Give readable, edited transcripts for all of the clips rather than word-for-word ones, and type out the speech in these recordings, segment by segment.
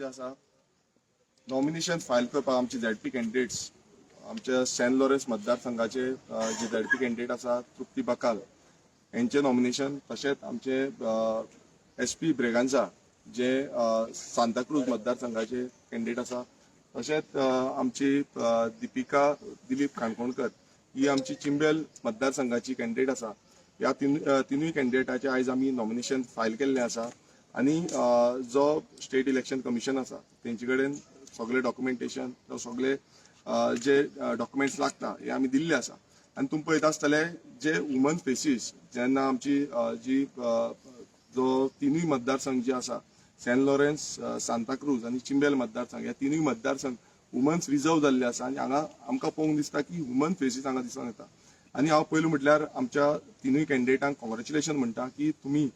आसा, nomination file करपाक आमचे झेडपी कॅन्डिडेट्स, आमच्या सेंट लॉरेन्स मतदारसंघाचे जे झेडपी कॅन्डिडेट आसा तृप्ती बकाल हेंचे नॉमिनेशन, तशेंच आमचे एस पी ब्रेगांजा जे सांताक्रूज मतदारसंघाचे कॅन्डिडेट आसा, तशेंच आमची दिपिका दिलीप काणकोणकर ही आमची चिंबेल मतदारसंघाची कॅन्डिडेट आसा. ह्या तिनूय कॅन्डिडेटाचे आयज आमी नॉमिनेशन फायल केल्लें आसा आनी जो स्टेट इलेक्शन कमिशन आसा तेंचे कडेन सगळे डॉक्युमेंटेशन, सगळे जे डॉक्युमेंट्स लागता हे आमी दिल्ले आसा. आनी तुमी पळयता आसतले जे वुमन फेसीस जेन्ना आमची जी जो तिनूय मतदारसंघ जे आसा, सेंट लॉरेन्स, सांताक्रूज आनी चिंबेल मतदारसंघ, ह्या तिनूय मतदारसंघ वुमन्स रिजर्व जाल्ले आसा आनी हांगा आमकां पळोवंक दिसता की वुमन फेसीस हांगा दिसून येता. आनी हांव पयलू म्हटल्यार आमच्या तिनूय कॅन्डिडेटांक कॉंग्रेच्युलेशन म्हणटा की तुमी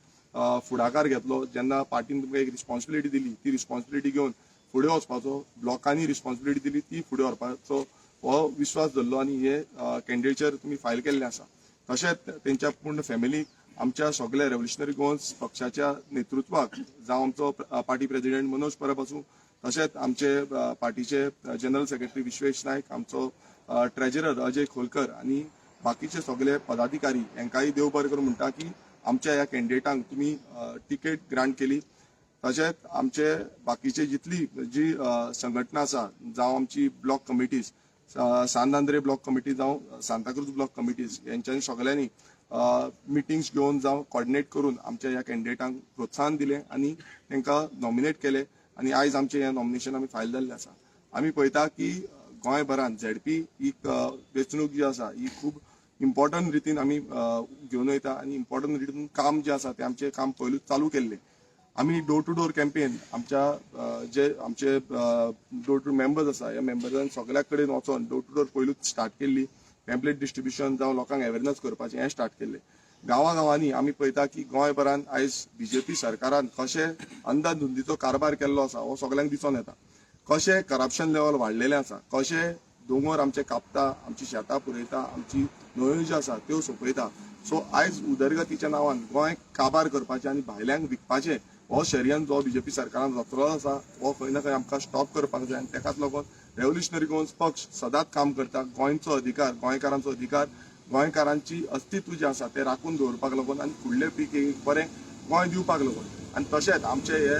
फुडाकार घेतलो. जेन्ना पार्टीन तुमकां एक रिस्पॉन्सिबिलिटी दिली, ती रिस्पॉन्सिबिलिटी घेवन फुडें वचपाचो, लोकांनी रिस्पॉन्सिबिलिटी दिली ती फुडें व्हरपाचो हो विश्वास धरलो आनी हे कॅन्डिडेचर तुमी फायल केल्लें आसा. तशेंच तेंच्या पूर्ण फॅमिलीक, आमच्या सगल्या रेव्होल्युशनरी गोवन्स पक्षाच्या नेतृत्वाक, जावं आमचो पार्टी प्रेसिडेंट मनोज परब आसूं, तशेंच आमचे पार्टीचे जनरल सेक्रेटरी विश्वेश नायक, आमचो ट्रेजरर अजय खोलकर आनी बाकीचे सगळे पदाधिकारी हांकांय देव बरें करूं म्हणटा की आमच्या ह्या कॅन्डिडेटांक तुमी तिकेट ग्रांट केली. तशेंच आमचे बाकीचे जितली जी संघटना आसा, जावं आमची ब्लॉक कमिटीज, सांत आंद्रे ब्लॉक कमिटी जावं सांताक्रूज ब्लॉक कमिटीज, यांच्यानी सगळ्यांनी मिटिंग्स घेवन जावं कॉर्डिनेट करून आमच्या ह्या कॅन्डिडेटांक प्रोत्साहन दिलें आनी तांकां नॉमिनेट केले आनी आयज आमचें हें नॉमिनेशन आमी फायल जाल्लें आसा. आमी पळयता की गोंयभरान झेडपी ही वेंचणूक जी आसा ही खूब इम्पॉर्टंट रितीन आमी घेवन वयता आनी इम्पॉर्टंट रितीन काम जें आसा तें आमचें काम पयलूच चालू केल्लें. आमी डोर टू डोर कॅम्पेन आमच्या जे आमचे डोर टू मेंबर्स आसा, ह्या मेंबर्सान सगळ्या कडेन वचोन डोर टू डोर पयलूच स्टार्ट केल्ली. पॅम्पलेट डिस्ट्रिब्युशन जावं लोकांक अवेरनस करपाचें हें स्टार्ट केल्लें. गांवा गांवांनी आमी पळयता की गोंयभरान आयज बीजेपी सरकारान कशें अंदाधुंदीचो कारभार केल्लो आसा हो सगल्यांक दिसून येता. कशें करप्शन लेवल वाडलेलें आसा, कशें दोंगर आमचे कापता, आमची शेतां पुरयता, आमची न्हंयो ज्यो आसा त्यो सोंपयता. सो आयज उदरगतीच्या नांवान गोंय काबार करपाचें आनी भायल्यांक विकपाचें हो षडयंत्र जो बीजेपी सरकारान रचलो आसा हो खंय ना खंय आमकां स्टॉप करपाक जाय. आनी तेकाच लागून रेव्होल्युशनरी गोवन्स पक्ष सदांच काम करता गोंयचो अधिकार, गोंयकारांचो अधिकार, गोंयकारांची अस्तित्व जें आसा तें राखून दवरपाक लागून आनी फुडले पिळगेक बरें गोंय दिवपाक लागून. आनी तशेंच आमचे हे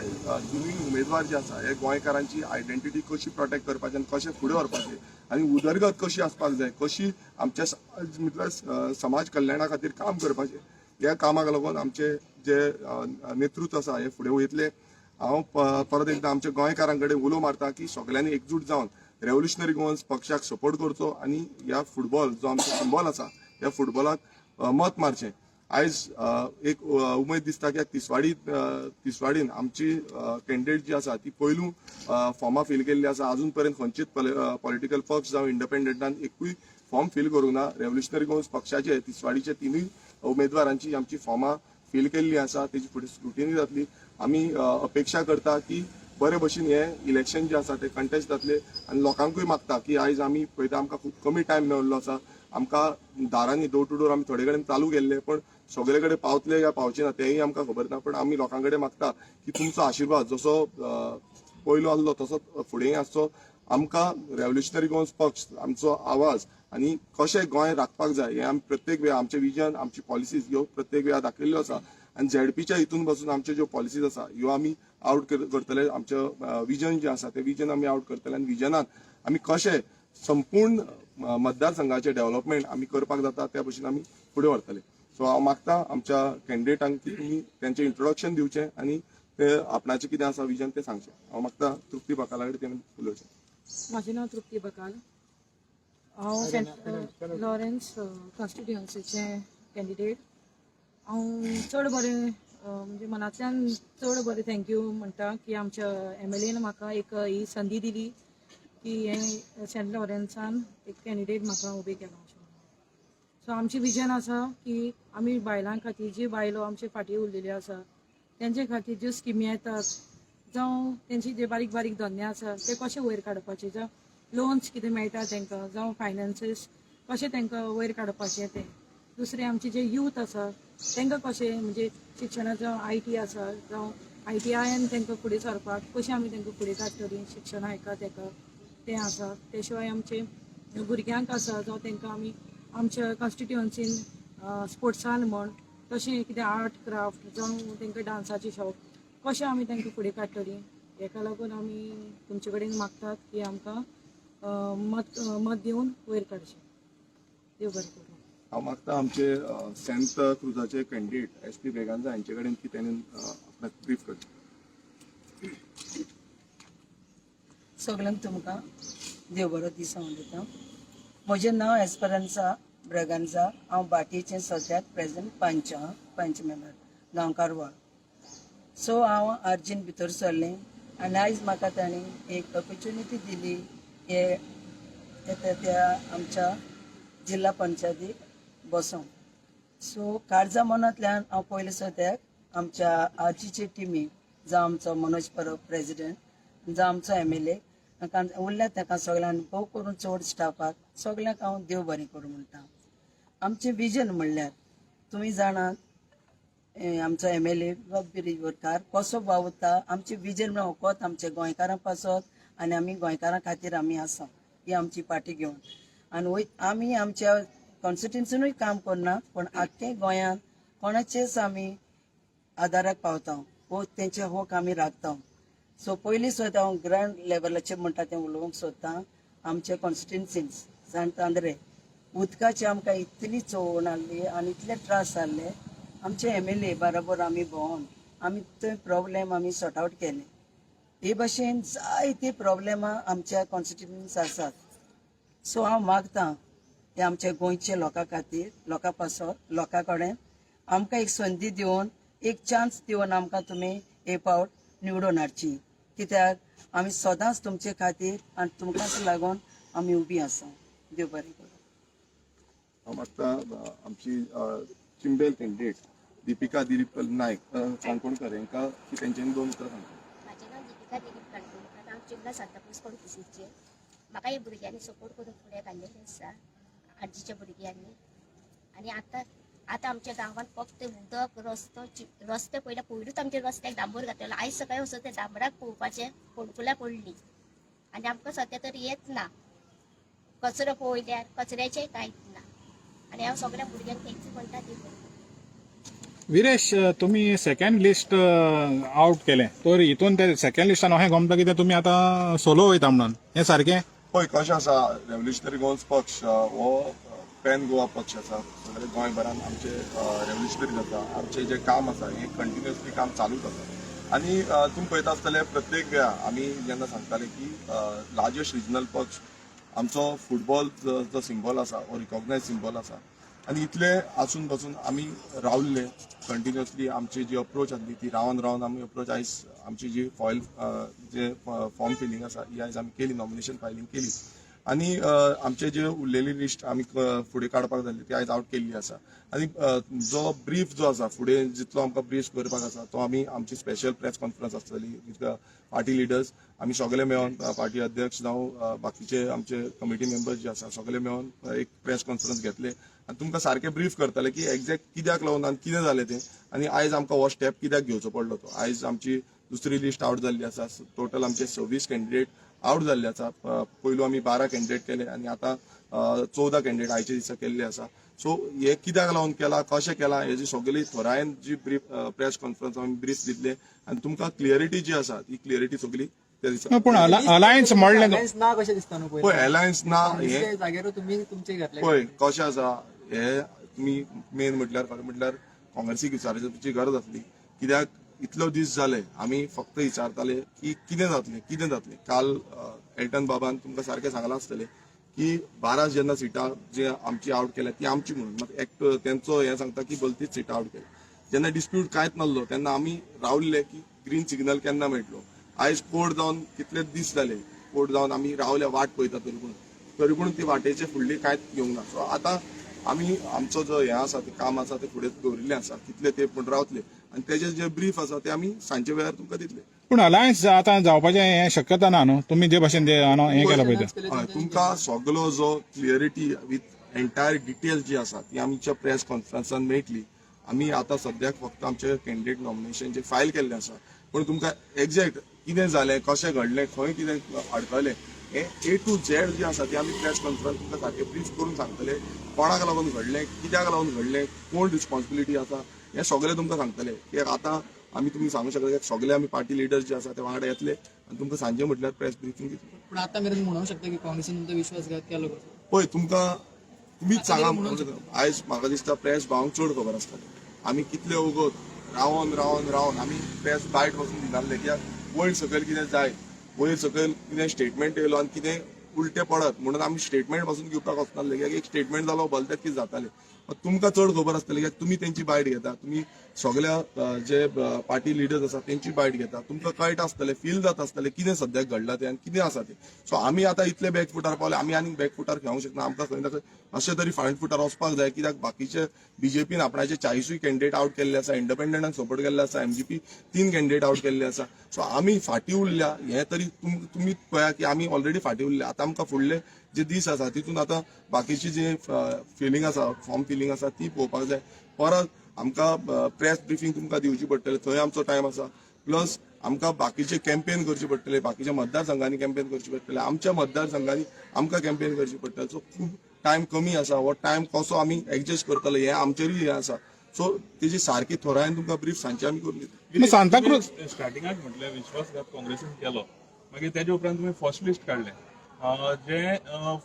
तिनूय उमेदवार जे आसा हे गोंयकारांची आयडेंटिटी कशी प्रोटेक्ट करपाची आनी कशें फुडें व्हरपाचें आनी उदरगत कशी आसपाक जाय, कशी आमच्या समाज म्हटल्यार समाज कल्याणा खातीर काम करपाचें, ह्या कामाक लागून आमचे जे नेतृत्व आसा हे फुडें वयतले. हांव परत एकदां आमच्या गोंयकारां कडेन उलो मारता की सगल्यांनी एकजूट जावन रेव्होल्युशनरी गोवन्स पक्षाक सपोर्ट करचो आनी ह्या फुटबॉल जो आमचो सिंबॉल आसा ह्या फुटबॉलाक मत मारचें. आयज एक उमेद दिसता की तिसवाडीन आमची कॅन्डिडेट जी आसा ती पयलू फॉर्मां फील केल्ली आसा. अजून पर्यंत खंयचीच पॉलिटिकल पक्ष जावं इंडिपेंडंटान एकूय फॉर्म फील करूंक ना. रेव्होल्युशनरी गोवन्स पक्षाचे तिसवाडीचे तिनूय उमेदवारांची आमची फॉर्मां फील केल्ली आसा. तेजी फुडें स्क्रुटिनी जातली. आमी अपेक्षा करता की बरे भशेन हे इलेक्शन जे आसा ते कंटेस्ट जातले आनी लोकांकूय मागता की आयज आमी पळयता आमकां खूब कमी टायम मेळिल्लो आसा. आमकां दारांनी डोर टू डोर आमी थोडे कडेन चालू केल्ले, पण सगळे कडेन पावतले काय पावचे ना तेंय आमकां खबर ना. पण आमी लोकां कडेन मागता की तुमचो आशिर्वाद जसो पयलो आसलो तसो फुडेंय आसचो. आमकां रेव्होल्युशनरी गोवन्स पक्ष, आमचो आवाज आनी कशें गोंय राखपाक जाय हें आमी प्रत्येक वेळा आमचें विजन, आमची पॉलिसीज ह्यो प्रत्येक वेळा दाखयल्ल्यो आसा. आनी झेडपीच्या हितून पासून आमच्यो ज्यो पॉलिसीज आसा ह्यो आमी आवट करतले. आमचें विजन जें आसा तें विजन आमी आवट करतले आनी विजनान आमी कशें संपूर्ण मतदारसंघाचें डेव्हलपमेंट आमी करपाक जाता त्या भशेन आमी फुडें व्हरतले. सो हांव मागता आमच्या कॅन्डिडेटांक की तुमी तेंचें इंट्रोडक्शन दिवचें आनी ते आपणाचें कितें आसा विजन तें सांगचें. हांव मागता तृप्ती बकाला कडेन तेणें उलोवचें. म्हाजें नांव तृप्ती बकाल. हांव सेंट लॉरेन्स कॉन्स्टिट्युएन्सीचें कॅन्डिडेट. हांव चड बरें म्हणजे मनांतल्यान चड बरें thank you म्हणटा की आमच्या एमएलएन म्हाका एक ही संदी दिली की हें सेंट लॉरेन्सान एक कॅन्डिडेट म्हाका उबें केलो अशें म्हणून. सो आमची विजन आसा की आमी बायलां खातीर, जी बायलो आमचे फाटीं उरलेल्यो आसा तेंचे खातीर ज्यो स्किमी येतात जावं तेंचे जे बारीक बारीक धंदे आसा ते कशे वयर काडपाचे, जावं लोन्स कितें मेळटा तांकां, जावं फायनान्सीस कशें तांकां वयर काडपाचें तें. दुसरें आमचे जे यूथ आसा तांकां कशें म्हणजे शिक्षणाचो IT आसा जावं आयटीआयन तांकां फुडें सरपाक कशें आमी तांकां फुडें काडटलीं शिक्षणा हेका तेका तें आसा. ते शिवाय आमचे भुरग्यांक आसा, जावं तांकां आमी आमच्या कॉन्स्टिट्युअन्सीन स्पोर्ट्सान म्हण, तशें कितें आर्ट क्राफ्ट जावं तांकां डांसाचे शौक, कशें आमी तांकां फुडें काडटलीं, हेका लागून आमी तुमचे कडेन मागतात की आमकां मत दिवन वयर काडचें. देव बरें करूं. हांव मागता आमचे सेंत क्रुजाचे कॅन्डिडेट एस पी ब्रेगांजा हांचे कडेन की त्यांनी आपणाक ब्रीफ करचें. सगळ्यांक तुमकां देव बरो दीस हांव दिता. म्हजें नांव एस्पेरन्सा ब्रगांजा. हांव भाटयेचें सद्याक प्रेजंट पंच आहा, पंच मेंबर, गांवकारवाळ. सो हांव आर्जीन भितर सरलें आनी आयज म्हाका तांणी एक ऑपॉर्च्युनिटी दिली हे येता त्या आमच्या जिल्हा पंचायतीक बसोंक. सो काळजा मनांतल्यान हांव पयलें सद्याक आमच्या आर्जीचे टिमीक, जावं आमचो मनोज परब प्रेजिडेंट, जावं आमचो एमएलए उरल्या ताका सगळ्यांक, भोव करून चड स्टाफाक सगळ्यांक हांव देव बरें करूं म्हणटा. आमचें विजन म्हणल्यार तुमी जाणात, आमचो एमएलए बिरीजवरकार कसो वावुरता. आमचें विजन म्हणल्यार फकत आमच्या गोंयकारां पासत आनी आमी गोंयकारां खातीर आमी आसा ही आमची पार्टी घेवन. आनी वय आमी आमच्या कॉन्स्टिट्युन्सीनूय काम करना, पूण आख्खे गोंयांत कोणाचेच आमी आदाराक पावता वो तेंचे हक आमी राखता. सो पयलीं सुद्दां हांव ग्रावंड लेवलाचेर म्हणटा तें उलोवंक सोदता. आमच्या कॉन्स्टिट्युन्सीन सांत आंद्रे उदकाची आमकां इतली चवण आहली आनी इतले त्रास जाल्ले. आमचे एमएलए बरोबर आमी भोंवन आमी ते प्रॉब्लेम आमी सॉर्ट आवट केले. हे भशेन जायते प्रॉब्लेमां आमच्या कॉन्स्टिट्युन्सीन आसात. सो हांव मागतां हे आमच्या गोंयच्या लोकां खातीर, लोकां पासत, लोकां कडेन आमकां एक संदी दिवन, एक चान्स दिवन आमकां तुमी एक फावट निवडून हाडची, कित्याक आमी सदांच तुमचे खातीर आनी तुमकांच लागून आमी उबी आसा. देव बरें करूं. हांव मागता आमची चिंबेल कॅन्डिडेट दिपिका दिलीप नायक काणकोणकर हांकां की तेंच्यांनी दोन उतरां सांगची. म्हाजें नांव दिपिका दिलीप काणकोणकर. हांव चिंबला सांताक्रूज कॉन्स्टिट्युन्सीचें. म्हाका हे भुरग्यांनी सपोर्ट करून फुडें काडलेलें आसा, आर्जीच्या भुरग्यांनी. आनी आतां आतां आमच्या गांवांत फक्त उदक, रस्तो. रस्ते पयले पयरूच आमच्या रस्त्याक डांबर घातलेलो. आयज सकाळी वचून ते डांबराक पळोवपाचें, फोंडकुलां पडलीं आनी आमकां सद्या तर येत ना. कचरो पळयल्यार कचऱ्याचेंय कांयच ना. आनी हांव सगळ्या भुरग्यांक तेंच म्हणटा ती विरेश, तुमी सेकंड लिस्ट आउट केलें तर हितून ते सेकंड लिस्टान अशें गमता कितें तुमी आतां सोलो वयता म्हणून, हें सारकें? पळय कशें आसा, रेव्होल्युशनरी गोवन्स पक्ष हो पॅन गोवा पक्ष आसा. सगळे गोंयभरान आमचे रेव्होल्युशनरीज आसा. आमचें जें काम आसा हें कंटिन्युअसली काम चालूच आसा. आनी तुमी पळयता आसतले, प्रत्येक वेळा आमी जेन्ना सांगताले की लार्जस्ट रिजनल पक्ष, आमचो फुटबॉल जो सिंबॉल आसा हो रिकॉग्नायज सिंबॉल आसा. आनी इतले आसून बसून आमी रावल्ले कंटिन्युअसली. आमची जी अप्रोच आसली ती रावन रावन आमी अप्रोच आयज आमची जी फॉयल जे फॉर्म फिलिंग आसा ही आयज आमी केली, नॉमिनेशन फायलींग केली. आनी आमचे जे उरलेली लिस्ट आमी फुडें काडपाक जाल्ली ती आयज आवट केल्ली आसा. आनी जो ब्रीफ जो आसा, फुडें जितलो आमकां ब्रीफ करपाक आसा तो आमी आमची स्पेशल प्रेस कॉन्फरन्स आसतली विथ पार्टी लिडर्स. आमी सगळे मेळोन, पार्टी अध्यक्ष जावं बाकीचे आमचे कमिटी मेंबर्स जे आसा सगळे मेळोन एक प्रेस कॉन्फरन्स घेतले आनी तुमकां सारकें ब्रीफ करतले की एक्झॅक्ट कित्याक लागून आनी कितें जालें तें आनी आयज आमकां हो स्टेप कित्याक घेवचो पडलो तो. आयज आमची दुसरी लिस्ट आवट जाल्ली आसा. टोटल आमचे 26 कॅन्डिडेट आवट जाल्ले आसा. पयलू आमी 12 कॅन्डिडेट केले आनी आतां 14 कॅन्डिडेट आयच्या दिसा केल्ले आसा. सो हे कित्याक लागून केला, कशें केलां, हेजी सगळी थोरायेन जी ब्रीफ प्रेस कॉन्फरन्स आमी ब्रीफ दितले आनी तुमकां क्लियरिटी जी आसा ती क्लियरिटी सगळी त्या दिसा. पूण अलायन्स म्हणलें. अलायन्स ना कशें दिसता न्हू पळय पयलीं? अलायन्स ना हे दुसऱ्या जाग्यार तुमी तुमचे घातले. पळय कशें आसा, हे तुमी मेन म्हटल्यार खरें म्हटल्यार काँग्रेसीक विचारपाची गरज आसली, कित्याक इतलो दीस जाले आमी फक्त विचारताले की कितें जातलें, कितें जातलें. काल एल्टन बाबान तुमकां सारकें सांगलां आसतलें की 12 जेन्ना सिटां जे आमची आवट केल्या ती आमची म्हणून, मात एक तेंचो हें सांगता की भलतीच सिटां आवट केल्या. जेन्ना डिस्प्यूट कांयच नासलो तेन्ना आमी रावल्ले की ग्रीन सिग्नल केन्ना मेळटलो. आयज कोर्ट जावन कितले दीस जाले, कोर्ट जावन आमी रावल्या, वाट पळयता, तरी पूण ती वाटेचे फुडली कांयच घेवंक ना. सो आतां आमी आमचो जो हें आसा तें काम आसा तें फुडें दवरिल्लें आसा, कितले ते पूण रावतले आनी तेजे जे ब्रीफ आसा ते आमी सांजचे वेळार तुमकां दितले. पूण अलायन्स आतां जावपाचें हें शक्यता ना न्हू, तुमी जे भाशेन जे हें केलां पळय तें. हय, तुमकां सगलो जो क्लियरिटी विथ एंटायर डिटेल्स जी आसा ती आमच्या प्रेस कॉन्फरन्सान मेळटली. आमी आतां सद्याक फक्त आमचे कॅन्डिडेट नॉमिनेशन जे फायल केल्लें आसा, पूण तुमकां एग्जॅक्ट कितें जालें, कशें घडलें, खंय कितें अडकलें, हें ए टू झेड जें आसा तें आमी प्रेस कॉन्फरन्स तुमकां सारकें ब्रीफ करून सांगतले. कोणाक लागून घडलें, कित्याक लागून घडलें, कोण रिस्पॉन्सिबिलिटी आसा, हें सगळें तुमकां सांगतले. कित्याक आतां आमी तुमी सांगू शकता की सगळे आमी पार्टी लिडर्स जे आसा ते वांगडा येतले आनी तुमकां सांजे म्हटल्यार प्रेस ब्रिफींग दितले. पूण आतां मेरेन म्हणूंक शकता की काँग्रेसीन तुमचो विश्वासघात केलो कसो? पळय, तुमकां तुमीच सांगा. आयज म्हाका दिसता प्रेस भावंक चड खबर आसतलें. आमी कितले वगत रावन रावन रावन आमी प्रेस बायट वचून दिनासले, कित्याक वयर सकयल कितें जायत, वयर सकयल कितें स्टेटमेंट येयलो आनी कितें उलटें पडत म्हणून आमी स्टेटमेंट पासून घेवपाक वचनासले, कित्याक एक स्टेटमेंट जालो भलतेंच कितें जातालें. तुमकां चड खबर आसतलें, कित्याक तुमी तेंची बायट घेता, तुमी सगल्या जे पार्टी लिडर्स आसा तेंची बायट घेता, तुमकां कळटा आसतलें, फील जाता आसतलें कितें सद्याक घडलां तें आनी कितें आसा तें. सो आमी आतां इतले बॅक फुटार पावले, आमी आनीक बॅक फुटार खेळोंक शकना. आमकां खंय ना खंय अशें तरी फ्रंट फुटार वचपाक जाय, कित्याक बाकीचे बीजेपीन आपणाचे 40 कॅन्डिडेट आवट केल्ले आसा, इंडिपेंडंटांक सपोर्ट केल्ले आसा, एमजीपी 3 कॅन्डिडेट आवट केल्ले आसा. सो आमी फाटीं उरल्या हें तरी तुमी पळया की आमी ऑलरेडी फाटीं उरल्या. आतां आमकां फुडले जे दीस आसा तितून आतां बाकीची जे फिलींग आसा, फॉर्म फिलींग आसा ती पळोवपाक जाय. परत आमकां प्रेस ब्रिफींग तुमकां दिवची पडटलें, थंय आमचो टायम आसा. प्लस आमकां बाकीचे कॅम्पेन करचे पडटले, बाकीच्या मतदारसंघांनी कॅम्पेन करचे पडटले, आमच्या मतदारसंघांनी आमकां कॅम्पेन करची पडटले. सो खूब टायम कमी आसा. हो टायम कसो आमी एडजस्ट करतले हें आमचेरूय हें आसा. सो तेजी सारकी थोरायेन तुमकां ब्रीफ सांजचे आमी करून दितले. सांताक्रूज स्टार्टिंगाक म्हटलें विश्वासघात काँग्रेसीन केलो, मागीर तेजे उपरांत तुमी फर्स्ट लिस्ट काडलें, जे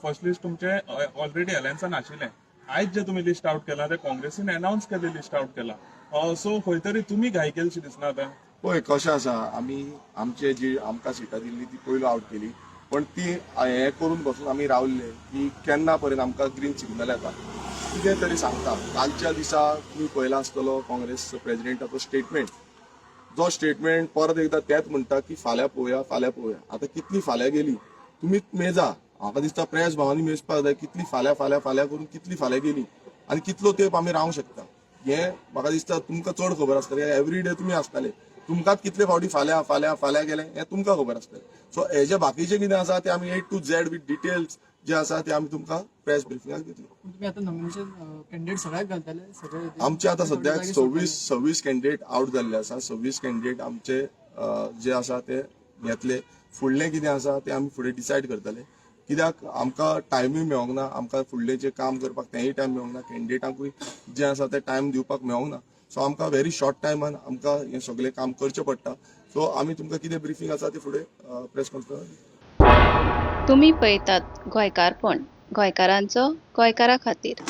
फर्स्ट लिस्ट तुमचे ऑलरेडी अलायन्सान आशिल्लें. आयज जे तुमी लिस्ट आवट केलां ते काँग्रेसीन अनावन्स केल्लें लिस्ट आवट केलां, सो खंय तरी तुमी घाय केलशी दिसना आतां? पळय कशें आसा, आमी आमचे जी आमकां सिटां दिल्ली ती पयलू आवट केली, पण ती हें करून बसून आमी रावले की केन्ना पर्यंत आमकां ग्रीन सिग्नल येता कितें तरी सांगता. कालच्या दिसा तुमी पळयला आसतलो काँग्रेस प्रेजिडेंटाचो स्टेटमेंट, जो स्टेटमेंट परत एकदा तेच म्हणटा की फाल्यां पळोवया, फाल्यां पळोवया. आतां कितली फाल्यां गेली तुमीच मेजा. म्हाका दिसता प्रेस भावांनी मेजपाक जाय कितली फाल्यां फाल्यां फाल्यां करून कितली फाल्यां गेली आनी कितलो तेंप आमी रावंक शकता हें म्हाका दिसता तुमकां चड खबर आसतलें. एवरी डे तुमी आसताले, तुमकांच कितले फावटी फाल्यां फाल्यां फाल्यां गेलें हें तुमकां खबर आसतलें. सो हेजे बाकीचें कितें आसा तें आमी A to Z with details जे आसा ते आमी तुमकां प्रेस ब्रिफिंगाक दितले. पूण तुमी आतां नॉमिनेशन कॅन्डिडेट सगळ्याक घालताले सगळे? आमचे आतां सद्याक 26 कॅन्डिडेट आवट जाल्ले आसा. 26 कॅन्डिडेट आमचे जे आसा ते येतले. फुडलें कितें आसा तें आमी फुडें डिसायड करतले, कित्याक आमकां टायमूय मेळोंक ना. आमकां फुडलें जें काम करपाक तेंय टायम मेळोंक ना, कॅन्डिडेटांकूय जें आसा तें टायम दिवपाक मेळोंक ना. सो आमकां व्हेरी शॉर्ट टायमान आमकां हें सगळें काम करचें पडटा. सो आमी तुमकां कितें ब्रिफींग आसा तें फुडें प्रेस कॉन्फरन्स. तुमी पळयतात गोंयकारपण, गोंयकारांचो गोंयकारा खातीर.